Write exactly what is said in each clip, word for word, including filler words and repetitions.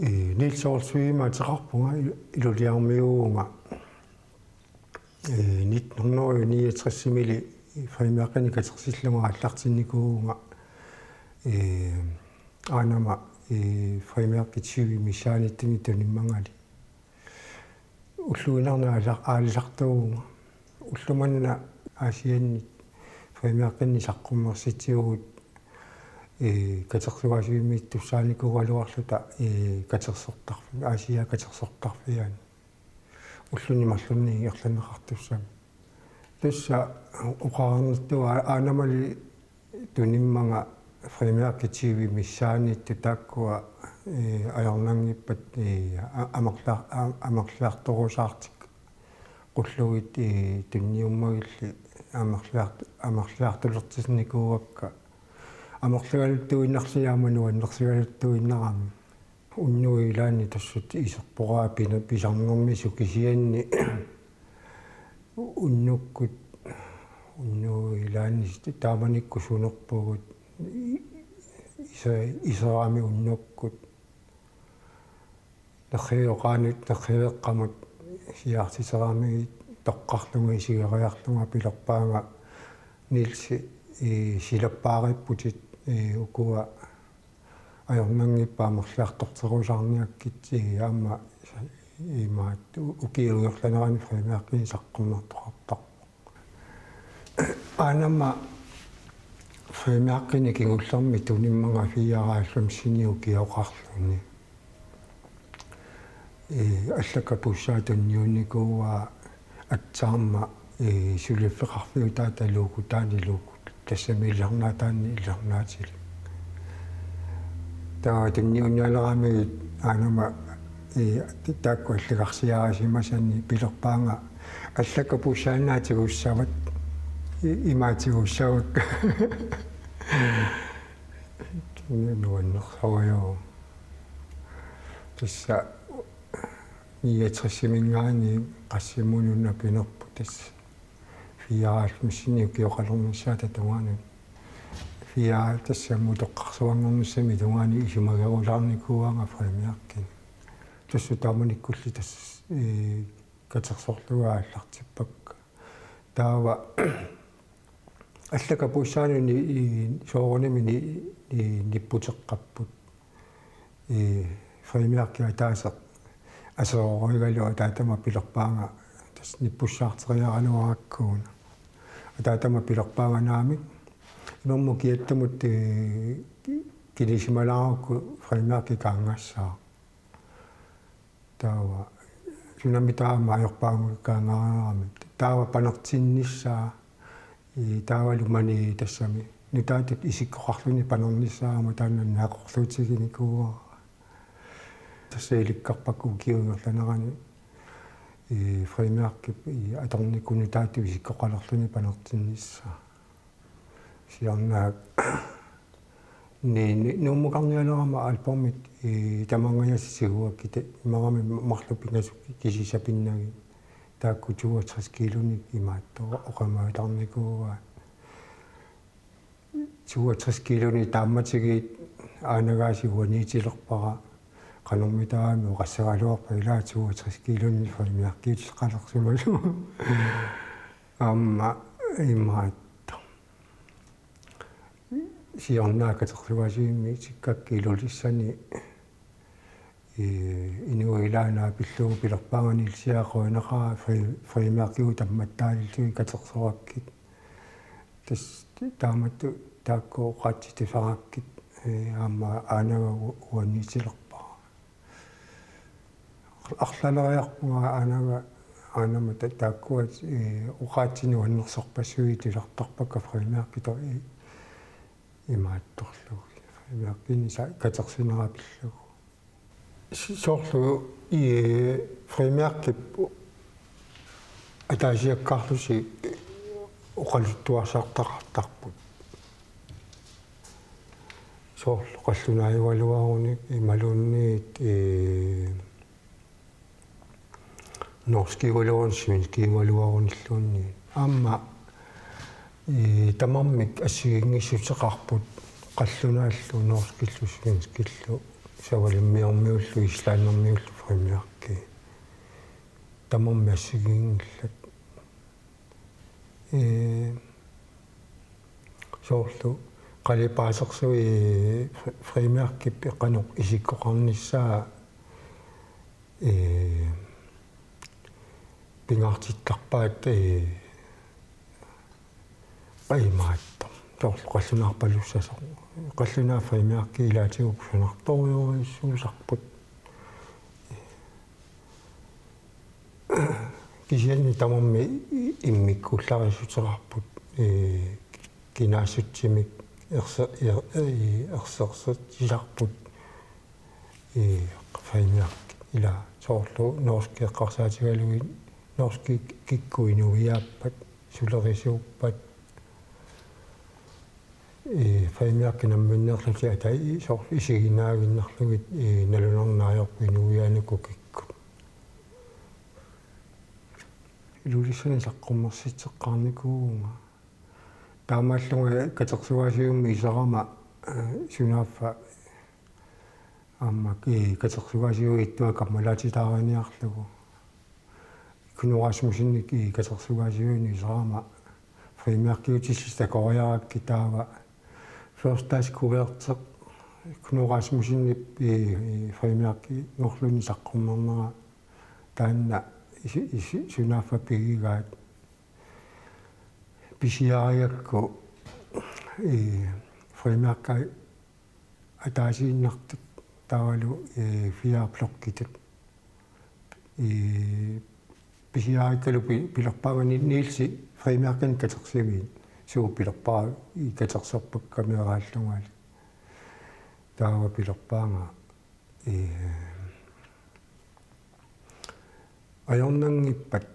Ee, Niels Olsvigimik ateqarpunga, il-, Ilulissarmiuuvunga. Ee, nitten hundrede niogtres-imili frimærkini katersillunga aallartinnikuuvunga. Ee, aanama, ee, frimærke tyve missaaniittuni tunimmangali. Ulluinnarni aala-, aalisartuuvunga. Ulloq manna Aasianni frimærkini saqqummersitsivugut, ee, katersugaasivimmiittussaanikuugaluarluta, ee, katersortarfi-, Aasiaat katersortarfiani. Ulluni marlunni ingerlanneqartussamik. Tassa oqarnittut aa-, aanamali tunimmanga frimærke tyve missaaniittut taakkua, ee, ajornanngippat, ee, a-, amerla-, a-, amerliartorusaartikkullugit, ee, tunniummagilli amerliart-, amerliartulertinnikuuakka. Amerligaluttuinnarlugit aamma nuannersigaluttuinnarami. Unnuit ilaanni tassa iserporaa pina-, pisarnermisoq kisianni unnukkut, unnuit ilaanni taamanikkut sunerpugut i-, ise-, iserami unnukkut. Nerriviup qaanut, nerriveeqqamut siaartiteramigit toqqarlunga isigeriarlunga pilerpaanga: Niels, ee, silappaariipputit, ee, ukua ajornanngippat amerliartorterusaarniakkit, ee, aamma imaattoq ukiup ingerlanerani frimærkini saqqummertoqartarpoq. Aanama frimærkini kingullermik tunimmanga fireoghalvfemsini ukioqarluni. Ee, allakapussaa tunniunnikuuaa aatsaamma, ee, suliffeqarfiutaata luukutaani luukut. Tassami illarnaataani illarnaatilik. Taava tunniunnialeramigit aanama, ee, taakku allagarsiarisimasani pilerpaanga: Allakapussaannaat tigussavat. I-, imaattuussavakka. Nuannersorujuk. Tassa niogtresimiingaanniit qassimmununa pinerpoq tassa. Fireoghalvfemsini ukioqalernissaata tungaanut. Fire-, tassa utoqqarsuanngornissamut tungaanut isumagerulaarnikuuanga frimærkini. Tassa taamanikkulli tassa, ee, katersorlugit aallartippakka. Taava allakapussaanut i-, soorunami ni-, ni-, nipputeqqapput. Ee, frimærke ataaseq aserorigalugu ataatama pilerpaanga tassa nippussaarteriaraluarakku una. Ataatama pilerpaanga: Naamik, imermik kiattamut, ee, ki-, kinisimalaarakku frimærke kaanngassaaq. Taava sunami taama ajorpaamut kaangaarami. Taava panertinnissaa, ee, taavalu maani tassami nutaatut isikkoqarluni panernissaa aamma taanna naqorluutiginikuuara. Tassa ilikkarpakka ukiup ingerlanerani, ee, frimærkip, ee, atornikuuvoq nutaatut isikkoqalerluni panertinnissaa. Siorna ni-, ni-, Nuummukarnialerama albumit, ee, tamangajassat tiguakkit, imarami marluk pingasut kisiisa pinnagit. Taakku toogtres kiilunik imaattoq oqimaatarnikuuaat. Toogtres kiilunik taammatigut aanagaasiit uaniitilerpara. Qanormitaava oqassagaluarpat ilaa toogtres kiilunik frimærkeqalersimasoq. Aamma imaattoq. Siorna katersugaasivimmi isikkakkit Ilulissani, ee, inuit ilaat naapillugu pilerpaanga: Nielsia, qujanaqaaq fri-, frimærkiuvoq tammattaalillugit katersorakkit. Tassa taamatut taakku oqaatsittusarakkit, ee, aamma aanaga u-, uaniitilerpara. Arlaleriarpunga aanaga, aanama ta-, taakkua, ee, oqaatsinik nuannersorpassuit tusartarpakka frimærkit, ee, imaattorlugit. Frimærkini sa-, katersinera pillugu. S-, soorlu, ee, frimærkip ataasiakkaarlusi oqaluttuarsartaqartarput. Soorlu qallunaajugaluarunik imaluunniit, ee, norskiugaluarunik svenskiugaluarunilluunniit. Aamma, ee, tamarmik assigiinngissuteqarput qallunaallu norskillu svenskillu. Savalimmiormiullu Islandimiullu frimærki tamarmik assigiinngillat. Ee, soorlu qalipaasersuit fri-, frimærkip qanoq isikkoqarnissaa, ee, pingaartittarpaat, ee, imaattoq. Soorlu qallunaarpalussasoq. Qallunaat frimærki ilaatigut kusanartorujussuusarput. Kisianni tamarmik immikkuullarissutissarput, ee, kinaassutsimik erse-, er-, ee, ersersortissarput, ee, frimærkit ila soorlu norskit eqqarsaatigalugit norskit kikkut inuiaappat, sulerisuuppat, ee, frimærkit namminneerlutik ataa soorlu isiginaaginnarlugit, ee, nalunarneq ajorput inuiaannakkut kikkut. Ilulissani saqqummersitseqqaarnikuuvunga. Taamaallunga katersugaasivimmut isarama, ee, sunaaffa aamma, ee, katersugaasiviup ittua kammalaatitaariniarlugu. Knud Rasmussenip, ee, katersugaasiviup isarama frimærkiutissat takoriarakkit taava første dags kuverti Knud Rasmussenip, ee, ee, frimærkinngorluni saqqummernera taanna isi-, isi-, sunaaffa pigigaat. Pisiarigakku, ee, frimærki ataasiinnartut taavalu, ee, fire blokkitut. Ee, pisiarigakkalu pi-, pilerpaanga Ni-, Nielsi frimærkinik katersiviit. Suut pilerpaat, ee, katersorpakka meeraallungalu. Taava pilerpaanga, ee, ajornanngippat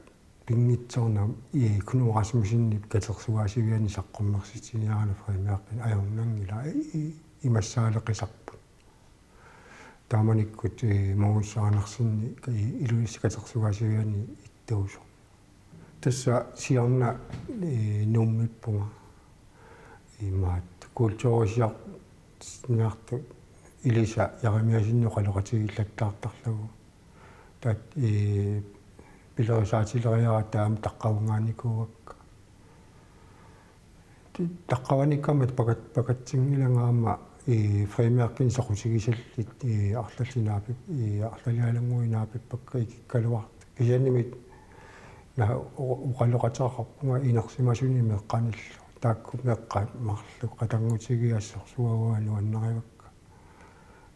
pinngitsoornani, ee, Knud Rasmussenip katersugaasiviani saqqummersitsiniarani frimærkinik ajornanngilaq, ee, imassaaleqisarput. Taamanikkut, ee, Mogens Andersen, ee, Ilulissat katersugaasiviani ittuusoq. Tassa siorna, ee, Nuummippunga. Imaattoq kulturisiorniartut Ilisa Jeremiassenip oqaloqatigiillattaartarlugu. Taava, ee, pilerisaatilereeratta aamma taqqavanngaannikuuakka. Ti-, taqqavanikkama pakat-, pakatsinngilanga aamma, ee, frimærkinik soqutigisallit, ee, arlallit naapip-, ee, arlalialannguit naapippakka ikikkaluartut. Kisiannimi na-, o-, oqaloqateqarpunga inersimasunik meeqqanillu. Taakku meeqqat marluk qatanngutigiit assorsuaq uanga nuannarivakka.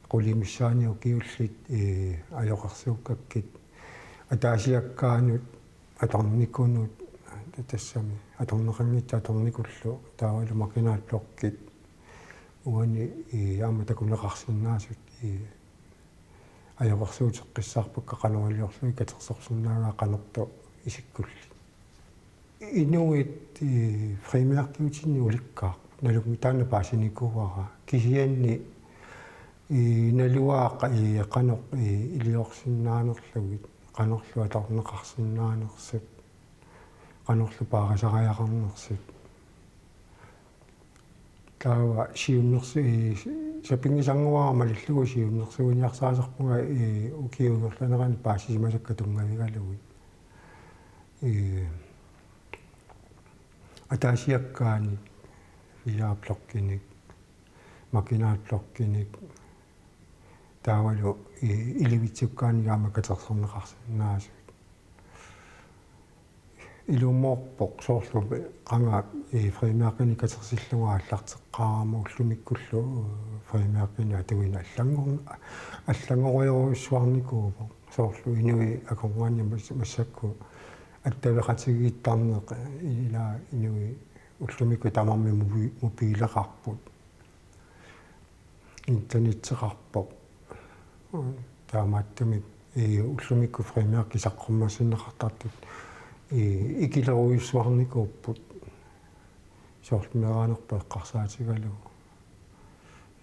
Qulit missaanni ukiullit, ee, ajoqersuukkakkit. Ataasiakkaanut, atornikunut, tassami, atorneqanngitsut atornikullu, taavalu marginalblokkit. Uani, ee, aamma takuneqarsinnaasut, ee, ajoqersuuteqqissaarpakka qanoq iliorlugit katersorsinnaagaat qanortoq isikkullit. Inuit, ee, frimærkiutinik ulikkaarput, nalunngilarput taanna paasinikuuara. Kisianni, ee, naluara qa-, ee, qanoq, ee, iliorsinnaanerlugit, qanorlu atorneqarsinnaanersut, qanorlu paarisariaqarnersut. Taava siunnersu-, ee, sapinngisannguara malillugu siunnersuiniarsarisarpunga, ee, ukiup ingerlanerani paasisimasakka tunngavigalugit. Ee, ataasiakkaanik, fire blokkinik, marginalblokkinik, taavalu, ee, ilivitsukkaanik aamma katersorneqarsinnaasut. Ilumoorpoq soorlu qanga, ee, frimærkinik katersillunga aallarteqqaarama ullumikkullu, ee, frimærkinik atuineq allanngor-, allanngorujorujussuarnikuuvoq. Soorlu inuit akornanni mas-, massakkut attaveqatigiittarneq, ila inuit ullumikkut tamarmik mobi-, mobileqarput. Internetteqarpoq. Taamaattumik, ee, ullumikkut frimærkit saqqummersinneqartartut, ee, ikilerujussuarnikuupput. Soorlu meeraanerput eqqarsaatigalugu.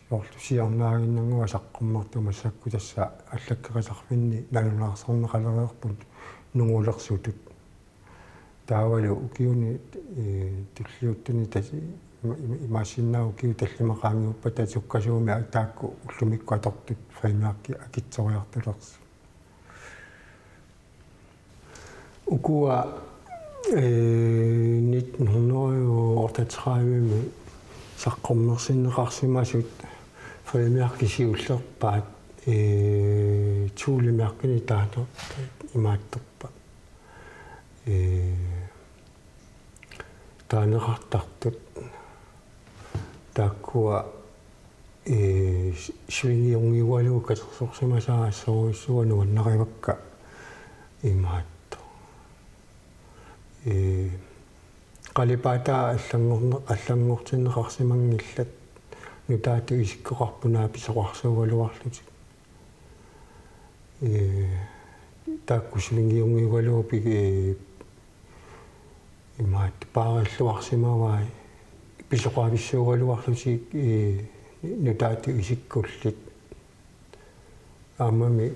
Soorlu siornaaginnannguaq saqqummertut massakkut tassa allakkerisarfinni nalunaarsorneqalereerput nungulersutut. Taavalu ukiuni, ee, tulliuttuni tasi-, Ima-, ima-, imaassinnaavoq ukiut tallimat qaangiuppata sukkasuumik taakku ullumikkut atortut frimærkit akitsoriartulersut. Ukua, eh, nitten hundrede og otteogtredive-mi saqqummersinneqarsimasut frimærkit siullerpaat, eh, Thulemærkini taaneq imaattorpaat. Eh, taaneqartartut taakkua, eh, svingiungiugalugu katersorsimasaat assorujussuaq nuannarivakka imaattoq. Eh, qalipaataa allanngorne-, allanngortinneqarsimanngillat nutaatut isikkoqarput naapisoqarsuugaluarlutik. Eh, taakku svingiungiugalugu pigi-, eh, imaattoq paarilluarsimavai pisoqavissuugaluarlutik, eh, nutaatut isikkullit. Aammami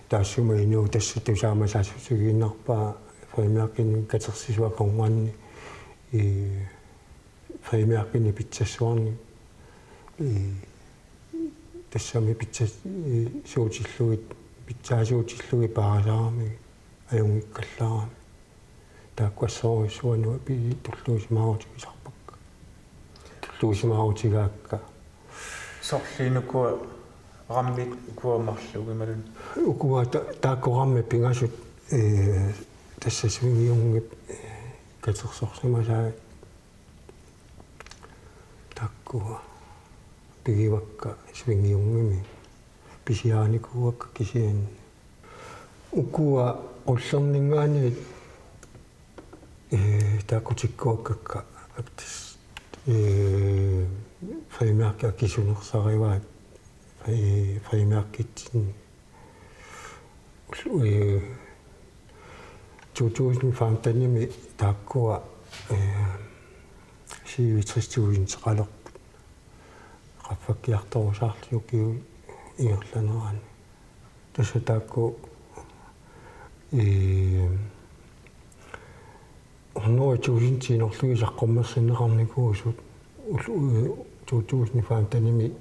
taassuma inuup tassa tusaamasaassusigiinnarpaa frimærkinik katersisut akornanni, eh, frimærkinik pitsassuarnik, eh, tassami pitsas-, eh, suutillugit, pitsaasuutillugit paarisaramigit ajunngikkallarami. Taakku assorujussuaq nuann-, pi-, tulluusimaarutigisarpakka. Tulluusimaarutigaakka. Sorliinuku rammit ukua marluk imaluunniit? Ukua ta-, taakku rammit pingasut, eh, tassa svingiungip, eh, katersorsimasaat. Taakku pigivakka svingiungimik. Pisiarinikuuakka kisianni. Ukua qullerninngaanniit, eh, taakku tikkuakkakka, eh, frimærkit akisunersarivaat, eh, frimærkitsinni. Ullu-, eh, to tusind femten-imi taakkua, eh, syvogtres tusindeqalerput. Qaffakkiartorusaarlutik ukiut ingerlaneranni. Tassa taakku, eh, hundrede tusindiinnarlugit saqqummersinneqarnikuusut ullu-, eh, to tusind femten-imi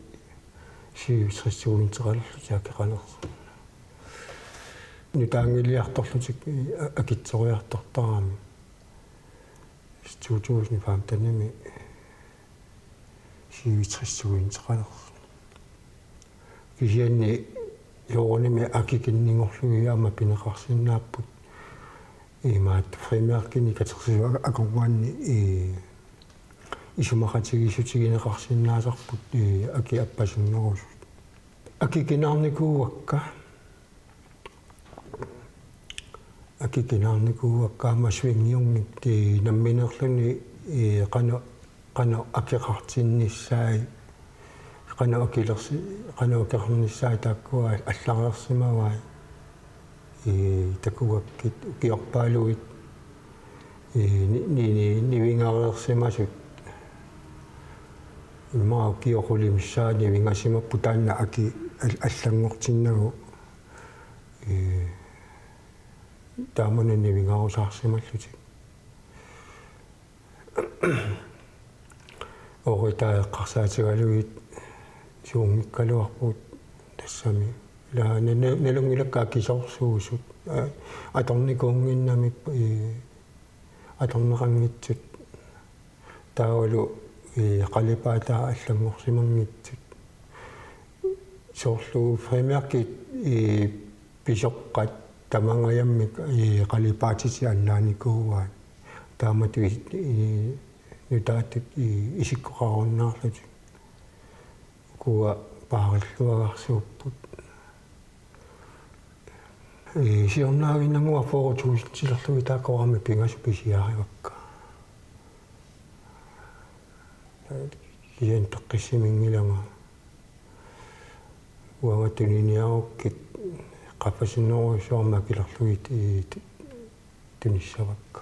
syvogtres tusindeqalerlutik akeqalersoq. Nutaanngilliartorlutik, eh, a-, akitsoriartortarami. To tusind femten-imi syvogtres tusindeqalersoq. Kisianni soorunami akikinninngorlugit aamma pineqarsinnaapput. Imaattoq frimærkinik katersisut akornanni, eh, isumaqatigiissutigineqarsinnaasarput, eh, akit appasinnerusut. Akikinaarnikuuakka. Akikinaarnikuuakka aamma svingiunngitsut nammineerluni, eh, qanoq, qanoq akeqartinnissaat, qanoq akilersi-, qanoq akeqarnissaat taakkua allareersimavai. Eh, takugakkit ukiorpaaluit, eh, ni-, ni-, ni-, nivingareersimasut. Immaqa ukioq qulit missaat nivingasimapput taanna akit al-, allanngortinnagu. Eh, taamani nivingarusaarsimallutik. Ooritaa eqqarsaatigalugit suunngikkaluarpugut tassami. Ila na-, na-, nalunngilakka akisoorsuusut, a-, atornikuunnginnamik, eh, atorneqanngitsut. Taavalu, eh, qalipaataa allanngorsimanngitsut. Soorlu frimærkit, eh, pisoqqat tamangajammik, eh, qalipaatitit annaanikuuaat. Taamatut is-, eh, nutaatut, eh, isikkoqarunnaarlutik. Ukua paarilluagarsuupput. Eh, siornaaginnannguaq fyrre tusindilerlugit taakku rammit pingasut pisiarivakka. Kisianni peqqissimiinngilanga. Uanga tuniniarukkit qaffasinnerujussuarmik akilerlugit, eh, tu-, tunissavakka.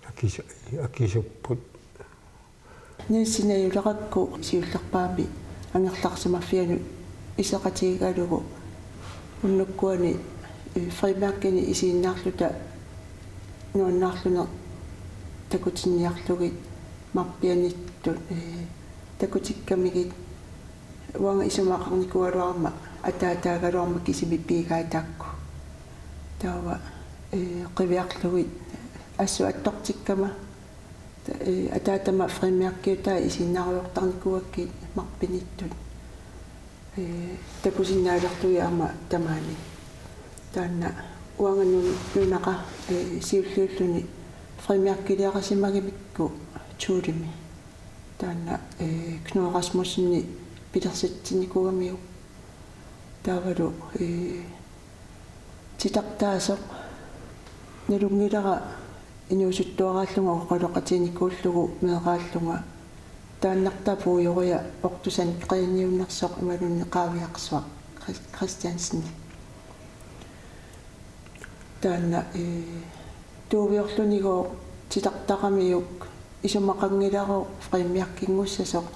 Akis-, akisupput. Niels, sinajulerakku siullerpaamik angerlarsimaffianut iseqatigigalugu unnukkuani, eh, frimærkinik isiginnaarluta nuannaarluineq takutinniarlugit marpianittut, ee, takutikkamigit uanga isumaqarnikuugaluarama ataataagaluarama kisimi piigai taakku. Taava, ee, qiviarlugit assut attortikkama, ta-, ee, ataatama frimærkiutai isiinnaarujoortarnikuugakkit marpinittut. Ee, takusinnaalerlugit aamma tamaani. Taanna uanga nun-, nunaqa, ee, siulliulluni frimærkiliaqasimagimikku Thulemi. Taanna, ee, Knud Rasmussenip pilersitsitinikuugamiuk. Taavalu, ee, titartaasoq nalunngilara inuusuttuaraallunga oqaloqatiginikuullugu meeraallunga. Taannartaa puigoria ortusan qeerniunnersoq imaluunniit Qaaviarsuaq Chris-, Christiansen. Taanna, ee, tuuviorlunigooq titartaqamiuk isumaqanngilarooq frimærkinngussasoq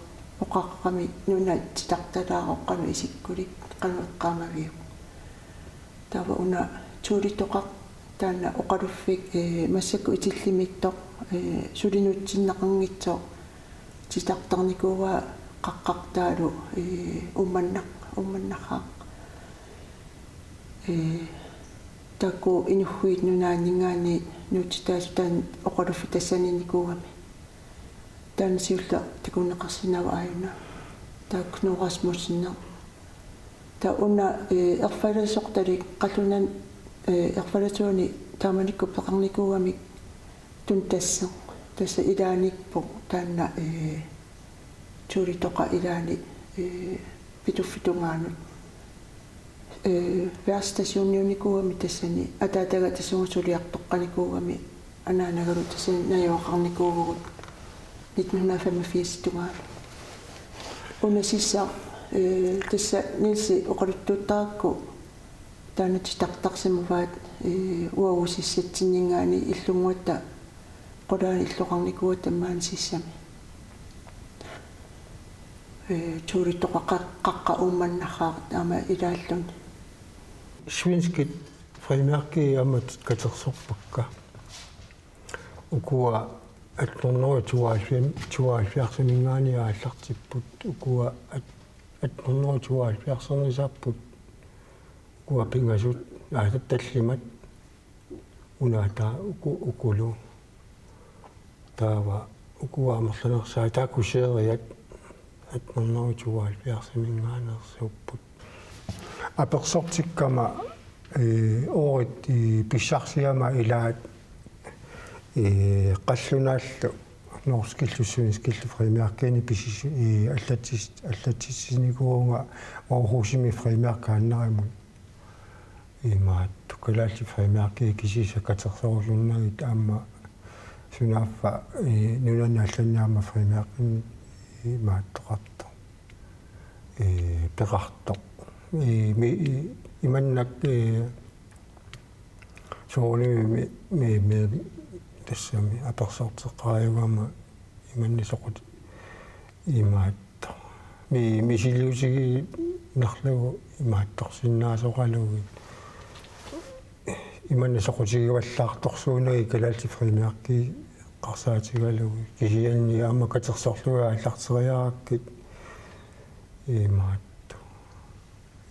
oqarami nuna titartalaaroq qanoq isikkulik qanoq eqqaamaviuk. Taava una Thuletoqaq taanna oqaluffik, ee, massakkut itillimiittoq, ee, sulinuutsinneqanngitsoq titartarnikuuaa qaqqartaalu, ee, Uummannaq-, Uummannarraaq. Ee, taakku Inuit Nunaanninngaanniit nuutsitaasut taanna oqaluffik tassaniinnikuugami. Taanna siulleq takuneqarsinnaavoq aajuna. Taakku Knud Rasmussenip. Taava una, ee, erfalasortalik qallunaat, ee, erfalasuunik taamanikkut peqarnikuugamik Tun Tassing. Tassa ilaaniippoq taanna, ee, Thuletoqaq ilaani, ee, Pituffik tungaanut. Ee, Vejrstationinikuugami tassani, ataataga tassunga suliartoqqanikuugami, anaanagalu tassani najugaqarnikuuvugut nitten hundrede og femogfirs tungaanut. Una sissaq, ee, tassa Nielsi oqaluttuuttarakku taanna titartarsimavaat, ee, uagut sissatsinninngaanniit illunnguatta qulaani illoqarnikuugatta maani sissami. Ee, Thuletoqaq qa-, qaqqap Uummannarraaq aamma ilaalluni. Svenskit frimærkit aamma katersorpakka. Ukua atten hundrede tooghalvfems, tooghalvfjerdsiminngaanniit aallartipput. Ukua at-, atten hundrede tooghalvfjerdsernissaapput. Ukua pingasut, aa, tallimat. Una taava uku-, ukulu. Taava ukua amerlanersaat taakku seriat atten hundrede tooghalvfjerdsiminngaanneersuupput. Apersortikkama, ee, oorit, ee, pissarsiama ilaat, ee, qallunaallu norskillu svenskillu frimærkinik pisis-, ee, allatsis-, allatsissinikuuvunga Aarhusimi frimærkaannarimut. Imaattoq kalaallit frimærkit kisiisa katersorluinnagit aamma sunaaffa, ee, nunani allani aamma frimærkinni imaattoqartoq. Ee, peqartoq. Ee, mi-, i-, imannak, ee, soorunami mi-, mi-, mi-, tassami apersorteqqaarama imannak soqut-, imaat- Mi-, misiliutigiinnarlugu imaattorsinnaasoqalugit. Imannak soqutigivallaartorsuunagit kalaallit frimærkit eqqarsaatigalugit. Kisianni aamma katersorlugit aallarteriarakkit imaattoq.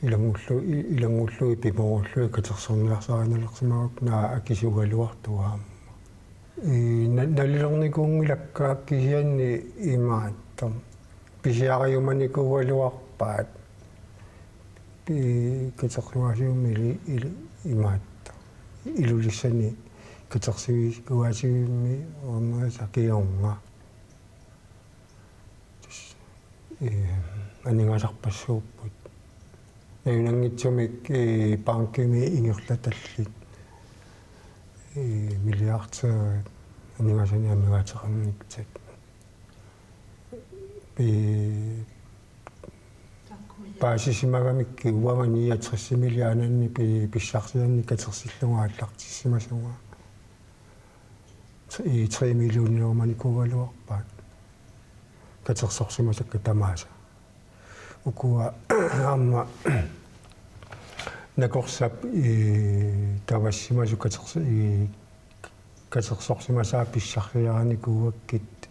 Ilanngullu-, i-, ilanngullugit pimoorullugit katersorniarsarineqarsimagukku naak akisugaluartoq aamma. Ii, na-, nalilernikuunngilakka kisianni imaattoq. Pisiariumanikuugaluarpaat. Pi-, katersugaasivimmik ili-, ili-, imaattoq. Ilulissani katersugaasivimmik ornerisa kingorna. Tassa, ee, aningaasarpassuupput. Najunanngitsumik, ee, bankimi ingerlatallit. Ee, milliardærit aningaasanik amigaateqanngitsut. Ee, paasisimagamikkit uanga niogtresimiilli aananni pi-, pissarsianni katersillugu aallartissimasunga. Tre-, tre millioniumanikuugaluarpaat. Katersorsimasakka tamaasa. Ukua aamma nakorsap, ee, tavassimasut katersi-, ee, katersorsimasaat pissarsiarinikuugakkit.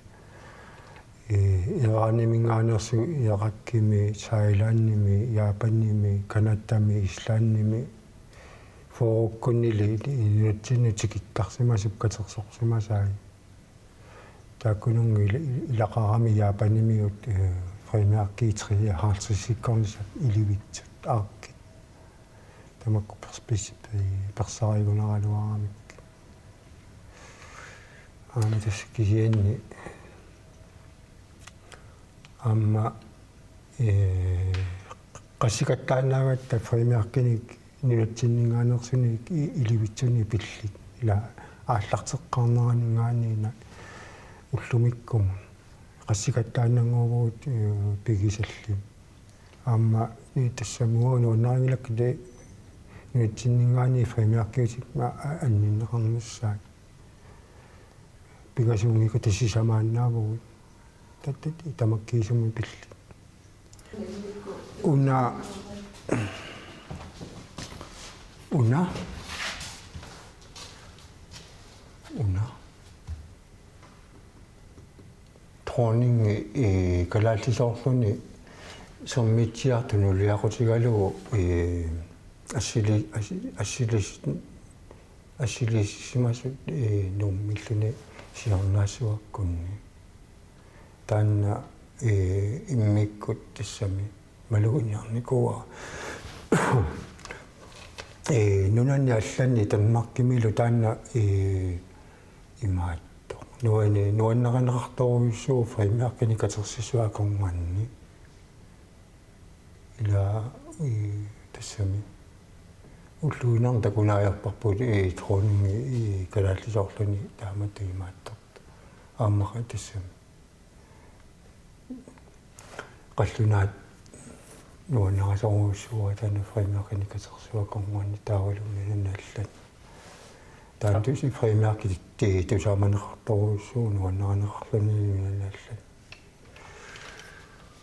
Iraniminngaanneersut, Irakimi, Thailandimi, Japanimi, Canadami, Islandimi, Færøerikkunnili nunatsinnut tikittarsimasut katersorsimasai. Taakkununnga ila-, ilaqarami Japanimiut, eh, frimærkit treoghalvtredsikkornisat ilivitsut aakkit. Tamakku pers-, pers-, pe-, persaarigunaraluaramikkit. Aamma tassa kisianni aamma, eh, qassikattaannaagatta frimærkinik nunatsinninngaanneersunik i-, ilivitsunik pillit. Ila aallarteqqaarneraninngaanniit ullumikkut. Qassikattaannannguuvugut, eh, pigisalluni. Aamma, eh, tassami uanga nuannarinngilakkit nunatsinninngaanniit frimærkiutit a-, a-, anninneqarnissaat. Pingasuunngikkatta sisamaannaavugut. Tat-, tat-, tamakkiisumik pillit. Una. Una. Una. Dronningi, eh, kalaallisoorluni sermitsiartut nuliaqutigalugu, eh, assili-, assi-, assilis-, assilisimasut, eh, Nuummiilluni siornaassuakkunni. Taanna, eh, immikkut tassami maluginiarnikuuara. Eh, nunani allani Danmarkimilu taanna, eh, imaattoq. Nuanni-, nuannarineqartorujussuuvoq frimærkinik katersissuaqarnerani. Ila, eh, tassami. Ulluinnarni takuneq ajorparput, eh, dronningi, eh, kalaallisoorluni taamatut imaattortoq. Aamma tassami. Qallunaat nuannarisorujussuuara taanna frimærkinik katersissuaqarnerani taavalu nunani allani. Taanna tusi frimærkit ti-, tusaamaneqartorujussuuvoq nuannarineqarluni nunani allani.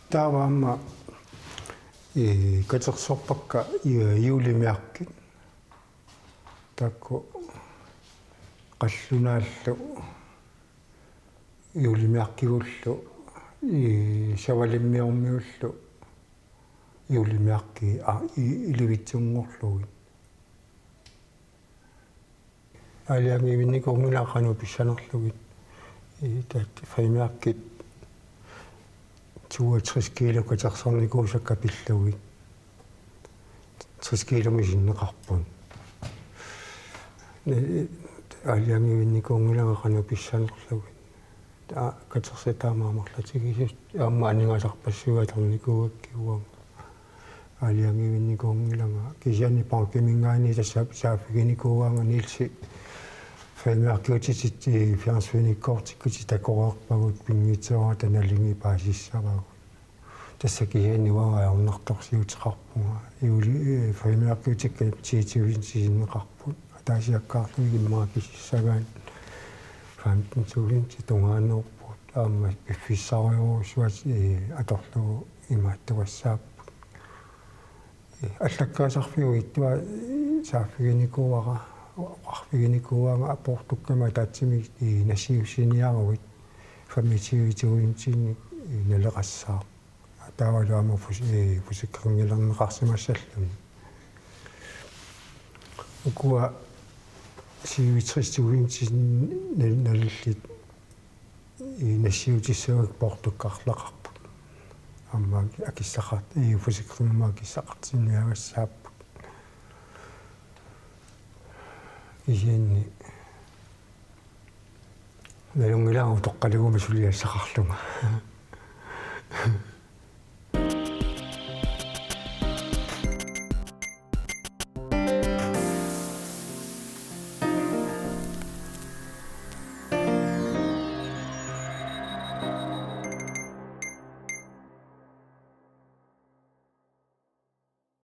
Taava aamma, eh, katersorpakka, eh, julemærkit. Taakku qallunaallu julemærkigullu, eh, savalimmiormiullu julemærkit a-, i-, ilivitsunngorlugit. Aalajangiivinnikuunngilanga qanoq pissanerlugit. Eh, taakku frimærkit toogtres kilo katersornikuusakka pillugit. Tres kilomik sinneqarput. Eh, aalajangiivinnikuunngilanga qanoq pissanerlugit. Aa, katersitaa aamma amerlatigisut, aamma aningaasarpassuit atornikuugakkit uanga. Aalajangiivinnikuunngilanga, kisianni bankiminngaanniit tassa saaffiginikuugaanga Nielsi frimærkiutitit, eh, fjernsynikkoortikkutit takoreerpagut pinngitsoorata nalingi paasissavagut. Tassa kisianni uanga ajornartorsiuteqarpunga. Juli, eh, frimærkiutikka ti tusind sinneqarput. Ataasiakkaarlugit immaqa kisissagaanni femten tusind tungaanneerput. Aamma piffissarujorujussuaq, eh, atorlugu imaattuassaapput. Eh, allakkaasarfiup ittua, eh, saaffiginikuuara, oqarfiginikuuara apoortukkama ataatsimik, eh, nassiussiniaruit femogtyve tusindinik, eh, naleqassaaq. Taavalu aamma fus-, eh, fusikkernilerneqarsimassalluni. Ukua syvogtres tusind nal-, nalillit, eh, nassiutissavagut poortukkaarlaqarput. Aamma akissaqart-, eh, fusikkerniarnermut akissaqartinniagassaapput. Kisianni nalunngilara utoqqaluguma suliassaqarlunga.